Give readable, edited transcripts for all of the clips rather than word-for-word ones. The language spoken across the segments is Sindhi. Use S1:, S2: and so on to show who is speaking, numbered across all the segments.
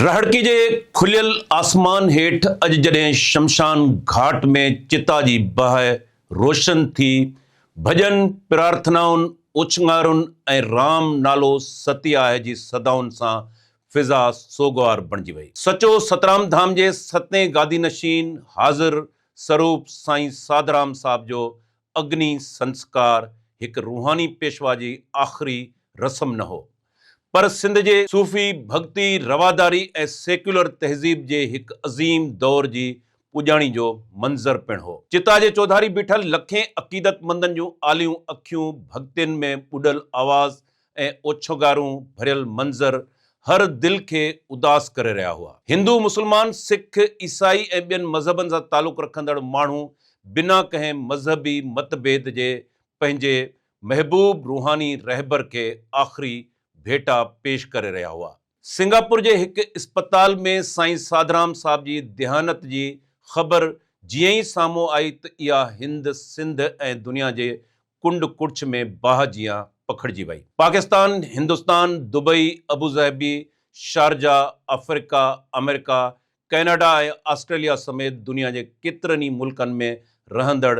S1: رهڙڪي جي کليل آسمان هيٺ اڄ جڏهن شمشان گهاٽ ۾ چتا جي باهه روشن ٿي، ڀڄن، پرارٿنائن، اوڇنگارن ۽ رام نالو ستي آهي جي صدائن سان فضا سوڳوار بڻجي وئي. سچو سترام ڌام جي ستين گادي نشين حاضر سروپ سائين ساڌرام صاحب جو اگني سنسڪار هڪ روحاني پيشوا جي آخري رسم نه هو، پر سنڌ جي صوفي ڀڳتي، رواداري ۽ سيڪيولر تهذيب جي هڪ عظيم دور جي پڄاڻي جو منظر پڻ هو. چتا جي چوڌاري بيٺل لکين عقيدتمندن جون آليون اکيون، ڀڳتين ۾ ٻڏل آواز ۽ اوڇنگارون ڀريل منظر هر دل کي اداس ڪري رهيا هئا. هندو، مسلمان، سک، عيسائي ۽ ٻين مذهبن سان تعلق رکندڙ ماڻهو بنا ڪنهن مذهبي مت ڀيد جي پنهنجي محبوب روحاني رهبر کي آخري ڀيٽا پيش ڪري رهيا هئا. سنگاپور جي هڪ اسپتال ۾ سائين ساڌرام صاحب جي ديهانت جي خبر جيئن ئي سامهون آئي ته اها هند، سنڌ ۽ دنيا جي ڪنڊ ڪڙڇ ۾ باهه جيان پکڙجي وئي. Pakistan, Hindustan, Dubai, Abu Dhabi, Sharjah, Africa, America, Canada ۽ Australia سميت دنيا جي ڪيترن ئي ملڪن ۾ رهندڙ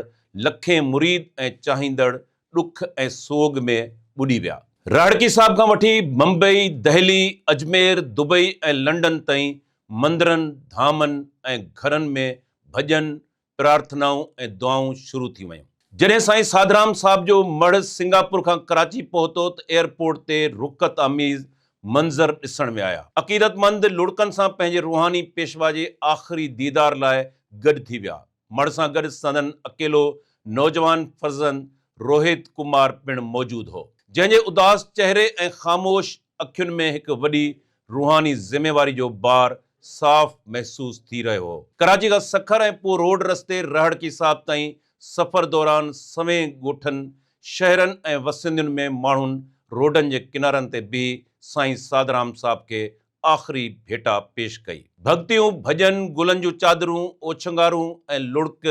S1: لکين مريد ۽ چاهيندڙ ڏک ۽ سوڳ ۾ ٻڏي ويا. رهڙڪي صاحب کان وٺي بمبئي، دهلي، اجمير، دبئي ۽ لنڊن تائين مندرن، ڌامن ۽ گهرن ۾ ڀڄن، پرارٿنائون ۽ دعائون شروع ٿي ويون. جڏهن سائين ساڌرام صاحب جو مڙهه سنگاپور کان ڪراچي پهتو ته ايئرپورٽ تي رقت آميز منظر ڏسڻ ۾ آيا. عقيدتمند لڙڪن سان پنهنجي روحاني پيشوا جي آخري ديدار لاء گڏ ٿي ويا. مڙهه سان گڏ سندن اڪيلو نوجوان فرزند روهيت ڪمار پڻ موجود هو. جنهن جي اداس چهري ۽ خاموش اکين ۾ هڪ وڏي روحاني ذميواري جو بار صاف محسوس ٿي رهيو هو. ڪراچي کان سکر ۽ پوء روڊ رستي رهڙڪي صاحب تائين سفر دوران سوين ڳوٺن، شهرن ۽ وسندين ۾ ماڻهن روڊن جي ڪنارن تي بيهي سائين ساڌرام صاحب کي آخري ڀيٽا پيش ڪئي. ڀڳتيون، ڀڄن، گلن جون چادرون، اوڇنگارون ۽ لڙڪ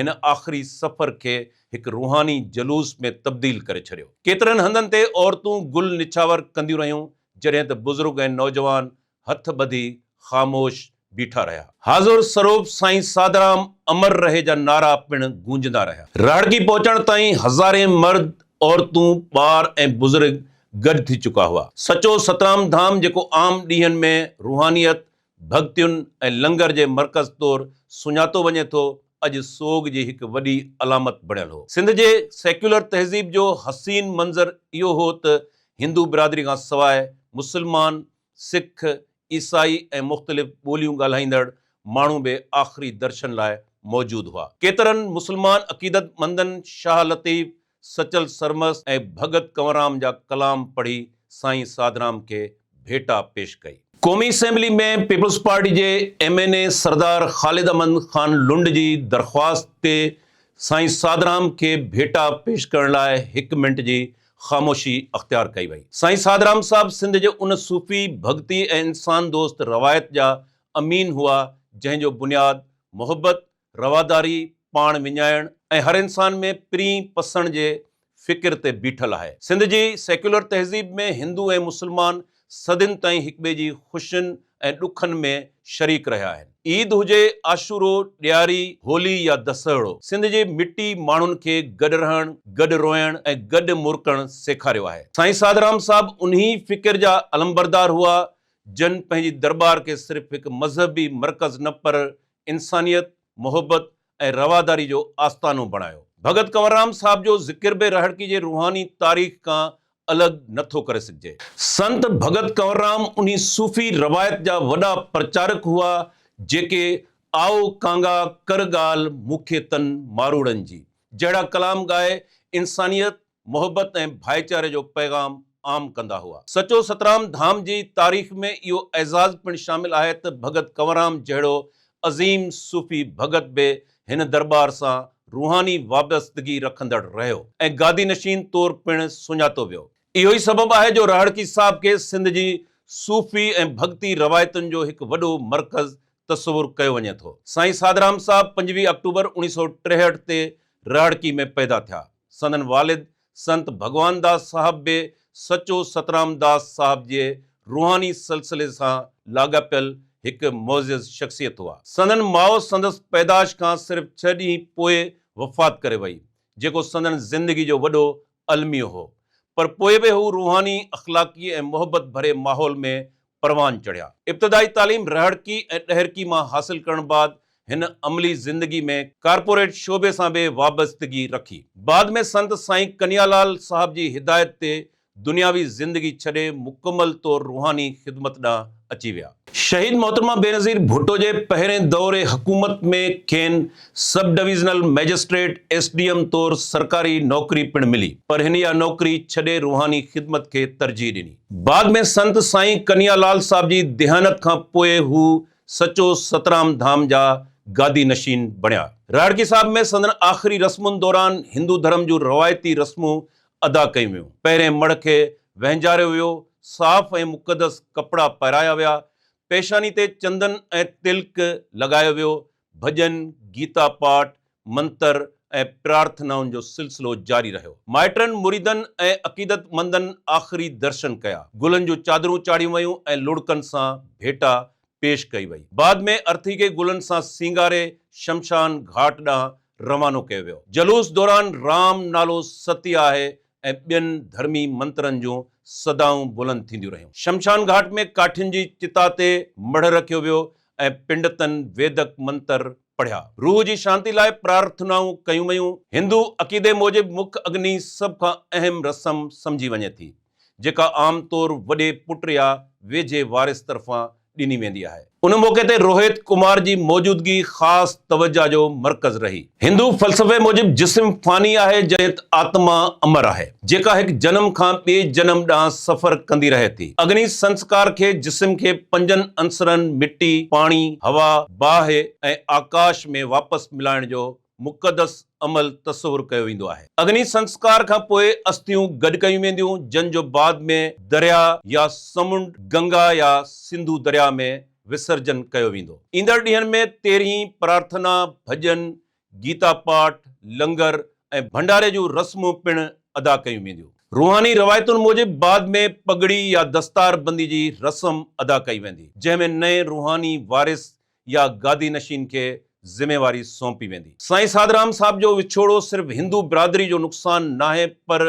S1: هن آخري سفر کي هڪ روحاني جلوس ۾ تبديل ڪري ڇڏيو. ڪيترن هنڌن تي عورتون گل نڇاور ڪنديون رهيون، جڏهن ته بزرگ ۽ نوجوان هٿ ٻڌي خاموش بيٺا رهيا. حاضر سروپ سائين ساڌرام امر رهي جا نعرا پڻ گونجندا رهيا. رهڙڪي پهچڻ تائين هزارين مرد، عورتون، ٻار ۽ بزرگ گڏ ٿي چڪا هئا. سچو سترام ڌام جيڪو عام ڏينهن ۾ روحانيت، ڀڳتين ۽ لنگر جي مرڪز طور سڃاتو وڃي ٿو، اڄ سوڳ جي هڪ وڏي علامت بڻيل هو. سنڌ جي سيڪيولر تهذيب جو حسين منظر اهو هو ته هندو برادري کان سواء مسلمان، سک، عيسائي ۽ مختلف ٻوليون ڳالهائيندڙ ماڻهو به آخري درشن لاء موجود هئا. ڪيترن مسلمان عقيدتمندن شاهه لطيف، سچل سرمست ۽ ڀڳت ڪنوررام جا ڪلام پڙهي سائين ساڌرام کي ڀيٽا پيش ڪئي. قومي اسيمبلي ۾ پيپلز پارٽي جي M N A Sardar Khalid Ahmed Khan Lund جي درخواست تي سائين ساڌرام کي ڀيٽا پيش ڪرڻ لاء هڪ منٽ جي خاموشي اختيار ڪئي وئي. سائين ساڌرام صاحب سنڌ جي ان صوفي ڀڳتي ۽ انسان دوست روايت جا امين هئا جنهن جو بنياد محبت، رواداري، پاڻ وڃائڻ ۽ هر انسان ۾ پرين پسڻ جي فڪر تي بيٺل آهي. سنڌ جي سيڪيولر تهذيب ۾ هندو ۽ مسلمان صدين تائين هڪٻئي جي خوشين ۽ ڏکن ۾ شريڪ رهيا آهن. عيد هجي، عاشورو، ڏياري، هولي يا دسهڙو، سنڌ جي مٽي ماڻهن کي گڏ رهڻ، گڏ روئڻ ۽ گڏ مرڪڻ سيکاريو آهي. سائين ساڌرام صاحب انهي فڪر جا علمبردار هئا، جن پنهنجي درٻار کي صرف هڪ مذهبي مرڪز نه پر انسانيت، محبت ۽ رواداري جو آستانو بڻايو. ڀڳت ڪنوررام صاحب جو ذڪر به رهڙڪي جي روحاني تاريخ کان الڳ نه ٿو ڪري سگهجي. سنت ڀڳت ڪنوررام انهي صوفي روايت جا وڏا پرچارڪ هئا، جيڪي آئو ڪانگا ڪر ڳالهه مون کي تن ماروئڙن جي جهڙا ڪلام ڳائي انسانيت، محبت ۽ ڀائيچاري جو پيغام عام ڪندا هئا. سچو سترام ڌام جي تاريخ ۾ اهو اعزاز پڻ شامل آهي ته ڀڳت ڪنوررام جهڙو عظيم صوفي ڀڳت به هن درٻار سان روحاني وابستگي رکندڙ رهيو ۽ گادي نشين طور پڻ سڃاتو ويو. اهو ئي سبب آهي جو رهڙڪي صاحب کي سنڌ جي صوفي ۽ ڀڳتي روايتن جو هڪ وڏو مرڪز تصور ڪيو وڃي ٿو. سائين ساڌرام صاحب 25 آڪٽوبر 1963 تي رهڙڪي ۾ پيدا ٿيا. سندن والد سنت ڀڳوان داس صاحب به سچو سترام داس صاحب جي روحاني سلسلي سان لاڳاپيل هڪ معزز شخصيت هئا. سندن ماء سندس پيدائش کان صرف ڇهه ڏينهن پوء وفات ڪري وئي، جيڪو سندن زندگي جو وڏو الميو هو. پر پوء به هو روحاني، اخلاقي ۽ محبت ڀري ماحول ۾ پروان چڙهيا. ابتدائي تعليم رهڙڪي ۽ ڏهرڪي مان حاصل ڪرڻ بعد هن عملي زندگي ۾ ڪارپوريٽ شعبي سان به وابستگي رکي. بعد ۾ سنت سائين ڪنيالال صاحب جي هدايت تي دنياوي زندگي ڇڏي مڪمل طور روحاني خدمت ڏانهن اچي ويا. شهيد محترمه بينظير ڀٽو جي پهرين دور حڪومت ۾ کين sub divisional magistrate, S D M, طور سرڪاري نوڪري پڻ ملي، پر هن اها نوڪري ڇڏي روحاني خدمت کي ترجيح ڏني. بعد ۾ سنت سائين ڪنيا لال صاحب جي ديهانت کان پوء هو سچو سترام ڌام جا گادي نشين بڻيا. راڙڪي صاحب ۾ سندن آخري رسمن دوران هندو ڌرم جون روايتي رسمون ادا ڪيون ويون. پهرين مڙهه کي وهنجاريو ويو، صاف ۽ مقدس ڪپڙا پهرايا ويا، پيشاني تي چندن ۽ تلڪ لڳايو ويو، ڀڄن، گيتا پاٺ، منتر ۽ پرارٿنائن جو سلسلو جاري رهيو. مائٽن، مريدن ۽ عقيدتمندن آخري درشن ڪيا. گلن جون چادرون چاڙهيون ويون ۽ لڙڪن سان ڀيٽا پيش ڪئي وئي. بعد ۾ ارٿي کي گلن سان سينگاري شمشان گهاٽ ڏانهن روانو ڪيو ويو. جلوس دوران رام نالو ستيه آهي ۽ ٻين ڌرمي منترن جون صدائون بلند ٿينديون رهيون. شمشان گهاٽ ۾ ڪاٺين جي چتا تي مڙهه رکيو ويو ۽ پنڊتن ويدڪ منتر پڙهيا. روح جي شانتي لاء پرارٿنائون ڪيون ويون. هندو عقيدي موجب مک اگني سڀ کان اهم رسم سمجهي وڃي ٿي. جيڪا عام طور وڏي پٽ يا ويجهي وارث طرفان ڏني ويندي آهي. ان موقعي تي روهيت ڪمار جي موجودگي خاص توجهه جو مرڪز رهي. هندو فلسفي موجب جسم فاني آهي جڏهن ته آتما امر آهي، جيڪا هڪ جنم کان ٻئي جنم ڏانهن سفر ڪندي رهي ٿي. اگني سنسڪار کي جسم کي پنجن عنصرن مٽي، پاڻي، هوا، باهه ۽ آڪاش ۾ واپس ملائڻ جو مقدس عمل تصور ڪيو ويندو آهي. اگني سنسڪار کان پوء اسٿيون گڏ ڪيون وينديون، جن جو بعد ۾ درياء يا سمنڊ، گنگا يا سنڌو درياء ۾ وسرجن ڪيو ويندو. ايندڙ ڏينهن ۾ تيرهين، پرارٿنا، ڀڄن، گيتا پاٺ، لنگر ۽ ڀنڊاري جون رسمون پڻ ادا ڪيون وينديون. روحاني روايتن موجب بعد ۾ پڳڙي يا دستار بندي جي رسم ادا ڪئي ويندي، جنهن ۾ نئين روحاني وارث يا گادي نشين کي ذميواري سونپي ويندي. سائين ساڌرام صاحب جو وڇوڙو صرف هندو برادري جو نقصان ناهي پر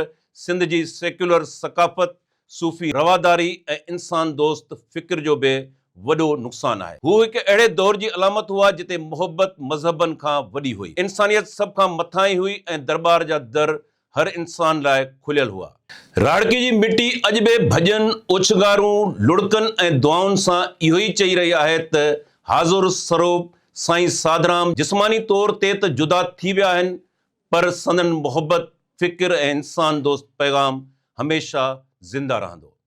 S1: سنڌ جي سيڪيولر ثقافت، صوفي رواداري ۽ انسان دوست فڪر جو به وڏو نقصان آهي. هو هڪ اهڙي دور جي علامت هئا جتي محبت مذهبن کان وڏي هئي، انسانيت سڀ کان مٿانهين هئي ۽ درٻار جا در هر انسان لاء کليل هئا. راڙڪي جي مٽي اڄ به ڀڄن، اوڇنگارون، لڙڪن ۽ دعائن سان اهو ئي چئي رهي آهي ته حاضر سروپ سائين ساڌرام جسماني طور تي ته جدا ٿي ويا آهن پر سندن محبت، فڪر ۽ انسان دوست پيغام هميشه زنده رهندو.